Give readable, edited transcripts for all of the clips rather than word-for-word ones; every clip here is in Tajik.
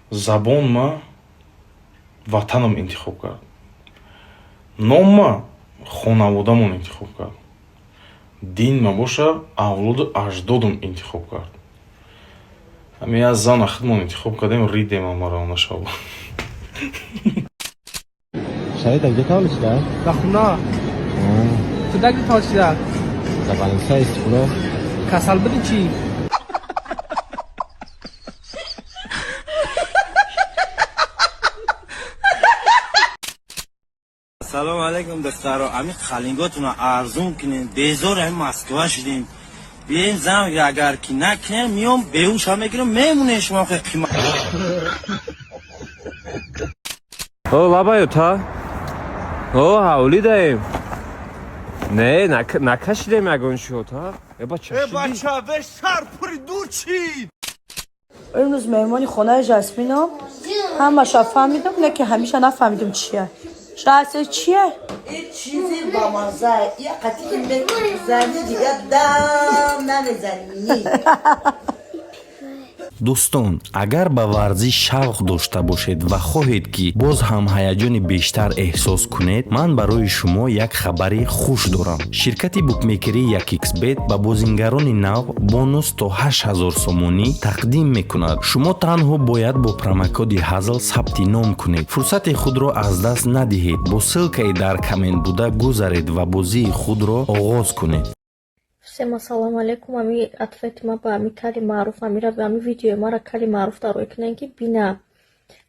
Забонма ватанам интихоб кард, номма хонаводамон интихоб кард, динма боша авлоду аҷдодам интихоб кард. Ҳамин як зана худмон интихоб кардем, ридем амаро нашава. Шарит, а где таваллуд шуда? Да хуна. Ту да где таваллуд шуда? Да больница Истиқлол. Касал буди чӣ? Салом алейкум, духтаро. Ами қалинготуна арзун кунем, безор ами Москва шудем. Бием зам, агар ки накунем, миём беҳуша мегирам, мемонем шумо хе қимат. О, лабаю та. О, ҳавлӣ даем. Не, накашидем ягон шот, ҳа? Э, бача, Э, бача, веш сар пури дур чӣ? Имрӯз меҳмони хонаи Жасмином. Ҳамаша фаҳмидам, не ки ҳамеша нафаҳмидам чия. Жасмин чие? Ин чизи бамаза, я қатъи мезани, дига дам намезани. Дӯстон, агар ба варзиш шавқ дошта бошед ва хоҳед, ки боз ҳам ҳаяҷони бештар эҳсос кунед, ман барои шумо як хабари хуш дорам. Ширкати букмекерии 1xBet ба бозингарони нав бонус то 8000 сомонӣ тақдим мекунад. Шумо танҳо бояд бо промокоди ҳазл сабти ном кунед. Фурсати худро аз даст надиҳед, бо ссылкаи дар коммент буда гузаред ва бозии худро оғоз кунед. Всем ассалому алейкум. Ами ответи ма ба ами кали маъруф, амира ами видеои мара кали маъруф дарои кунен, ки бина,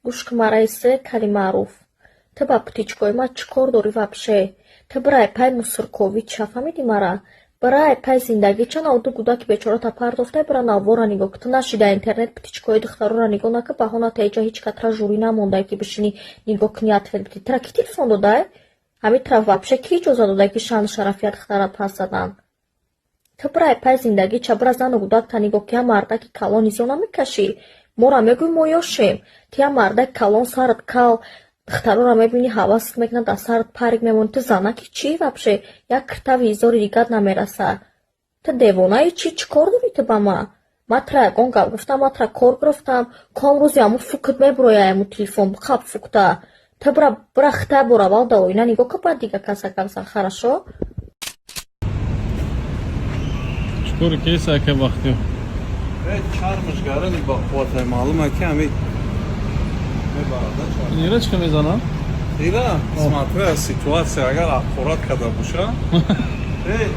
гӯш ки, мараисе кали маъруф. Ту ба птичкои ма чӣ кор дорӣ вообще? Ту бирай пай мусорковӣ ча, фаҳмидӣ мара? Бирай пай зиндагӣ ча, навду гудаки бечората партофтай, бира навора нигоҳ ки. Ту наши дар интернет птичкои духтарора нигоҳ нака, баҳона таиҷа ҳеҷ катра журӣ намондай, ки бишинӣ нигоҳ кунӣ, ответ бидӣ. Тра ки телефон додай? Ҳами тра вообще ки иҷоза додай, ки шаъну шарафият духтара пас задан? Ту бирай пай зиндагӣ ча, бира зану гудакта нигоҳ ки. Я мардаки калон изо намекашӣ, мора мегӯй мо ёшем. Ту я мардаки калон, сарат кал, духтарора мебинӣ, ҳавасат мекунад, дар сарат парик мемонӣ. Ту занаки чӣ вообще? Як киртави изори дигат намераса. Ту девонаи чӣ? Чӣ кор дорӣ ту ба ма? Ма тра ягон гап гуфтам? Ма тра кор гирифтам? Ком рӯзи ҳамун фукт мебуроя, ҳамун телефон қап фукта. Ту бира, бира хитай бор, аввал дар оина нигоҳ ка, баъд дига каса гап зан, хорошо? Чикори кеса, ака Бахтиёр? Э, чармаш гарани ба қувватай, маълума ки ами мебарада. Ира чӣ мезанам? Ира, смотря ситуация, агар аққурат карда боша. Э,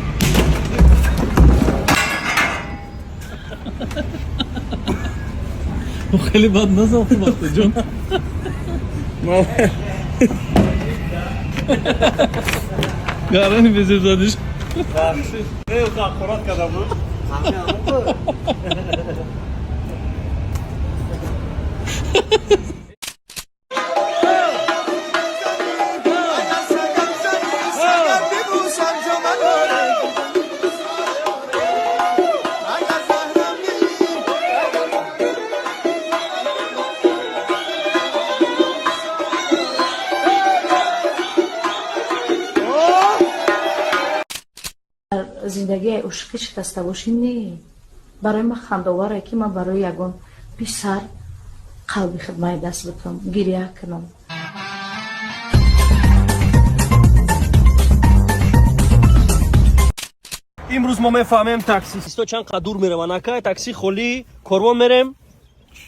Хеле бад назан, Бахтиёрҷон. Гарани безеб задиш. Э, аққурат карда буд. Зиндагии ошиқӣ шикаста бошӣ, не, барои ман хандаоваре, ки ман барои ягон писар қалби худ майдаст бикунам, гиря кунам. Имрӯз мо мефаҳмем, таксисто чанд қад дур мераванд. Акай, такси холӣ, корвон мерем.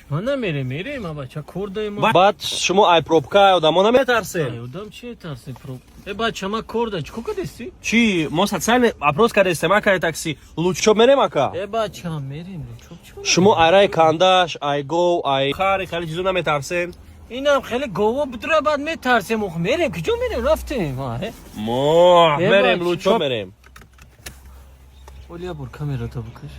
Ма намерем, мерем, бача, кор даем. Баъд шумо ай пробка одамо наметарсем? Одам чи тарсем, проб? Э, бача, ма кор да, чико кадести? Чӣ, мо социальный опрос кардестем, акай. Такси Лучоб мерем, ака? Э, бача, мерем Лучоб, чико? Шумо айраи кандаш, ай гов, ай хари, хеле чизо наметарсем? Инам хеле гово будра, баъд метарсем. Ох, мерем, киҷо мерем? Рафтем. Мо мерем Лучоб мерем. Оли, бор камерата бикаш.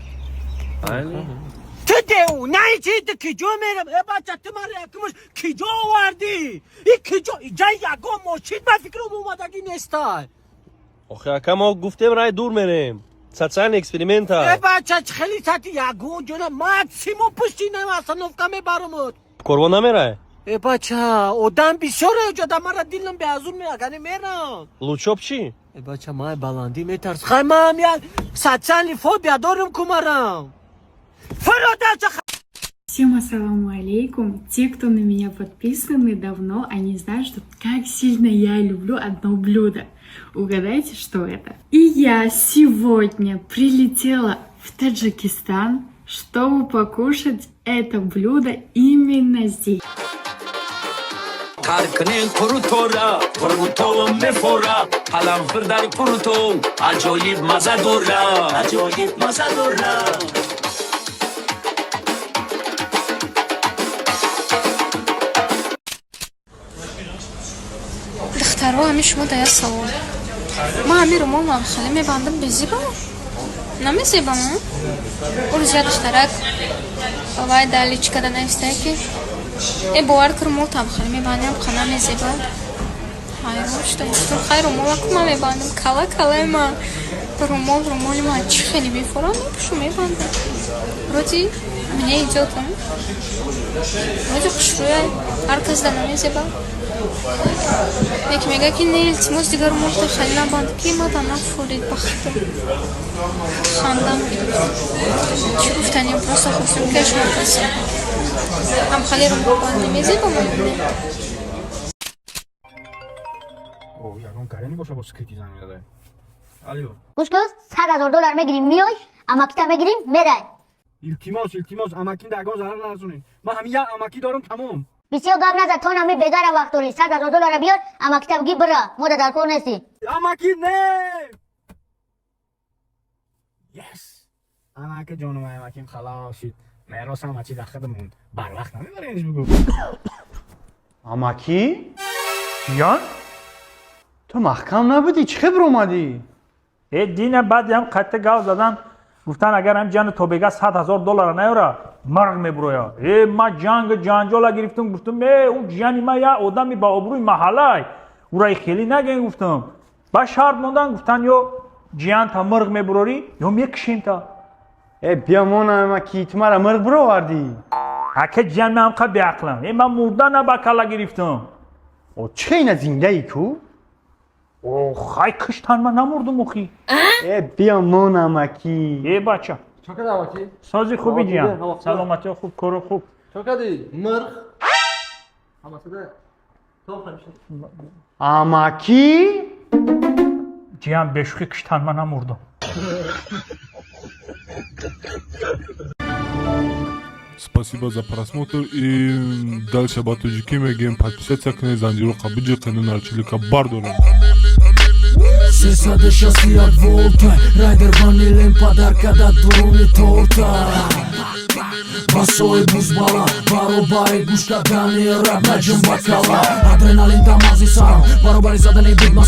Ту девонаи чи? Ту киҷо мерам? Э, бача, ту мара якумаш киҷо овардӣ? И киҷо иҷа ягон мошин ба фикрам омадагӣ нестай. Охе, ака, мо гуфтем, рай дур мерем, социальный эксперимента. Э, бача, хеле сати ягон ҷона максимум пушти на остановка мебарамуд. Корвон намерай? Э, бача, одам бисёре ҷода, мара дилам беазур меагане, мерам. Лучоб чӣ? Э, бача, ман баландӣ метарс, хай, ман як социальный фобия дорам, кумарам фародача. Всем ассаламу алейкум. Те, кто на меня подписаны давно, они знают, что как сильно я люблю одно блюдо. Угадайте, что это? И я сегодня прилетела в Таджикистан, чтобы покушать это блюдо именно здесь. Тар кунем қурутора, қурутовам мефора, қаламфир дар қурутов аҷоиб маза дора, аҷоиб маза дора. Духтаро, ҳами шумо да як савол. Ман ҳами румолам хеле мебандам, безиба намезебам? Урӯз як духтарак вай дар личкада навистае, ки э, бовар ки румолтам хеле мебандам, қа намезеба. Ҳайрон шудам, гуфтам: хай, румолаку ман мебандам, кала калаи ман румол, румоли ман чӣ хеле мефорам, мепӯшум, мебандам, вроде мне идёт, вроде хушрӯя, ҳар кас да намезеба. Яке мега, ки не, илтимос, дигар румолта хеле набанд, ки мада нафурид. Ба худо, хандам гирифт. Чӣ гуфтанем, просто хостем, ки шумо пурсем, ҳам хеле румолбандӣ мезеба ман? Ягон карени боша, бо скрити занг мезадай. Алло. Гӯш кун, 100 000 доллар мегирим, миёй, амакита мегирим, мерай. Илтимос, илтимос, амакин да ягон зарар нарасонед. Ман ҳамин як амакӣ дорам, тамом. Бисёр гап назад, то нами бегара вақт дорӣ. 100 000 доллара биёр, амакита бигӣ, бира, мо да дар кор нестӣ. Амакӣ не. Yes, амаки ҷонум, амаким халос шид. Мерос ҳама чи дар худам монд, барвақт намебарениш, бугӯ. Амакӣ? Ҷиян, ту маҳкам набудӣ, чӣ хел биромадӣ? Э, дина баъди ҳам қатта гав задан, гуфтан, агар ҳам ҷану тобега 100 000 доллара наёра, марг мебуроя. Э, ма ҷанг ҷанҷола гирифтум, гуфтум: э, ӯ ҷияни ма я одами ба обрӯи маҳаллай, ураи хеле наген, гуфтум. Ба шарт мондан, гуфтан: ё ҷиянта мирғ мебурорӣ, ё мекушем та. Э, биёмона, амакӣ, ту мара мирғ бировардӣ. Ака ҷиян, ман ҳамқа беақлам? Э, ман мурдана ба калла гирифтум. О, чӣ, ина зиндаи ку? О, хай, киштан, ман намурдум охи. Э, биёмон, амакӣ. Э, бача. Чо кардӣ, амакӣ? Сози, хуби, ҷиян, саломатиё хуб, коро хуб. Чо кардӣ? Мирғ ҳамасада. Амакӣ. Ҷиян, бешӯхӣ, киштан, ман намурдум. Спасибо за просмотр и дальше ба тоҷикӣ мегӯем: подписаться кунед, занҷироқа биҷиқену нарчилика бардорем. 361 волта, райдер ванилем, подарка да дуруни торта. Басои бузбала баробари гӯш кардани рап, наҷум ба кала, адреналин да мағзи сарам баробари задани бигма.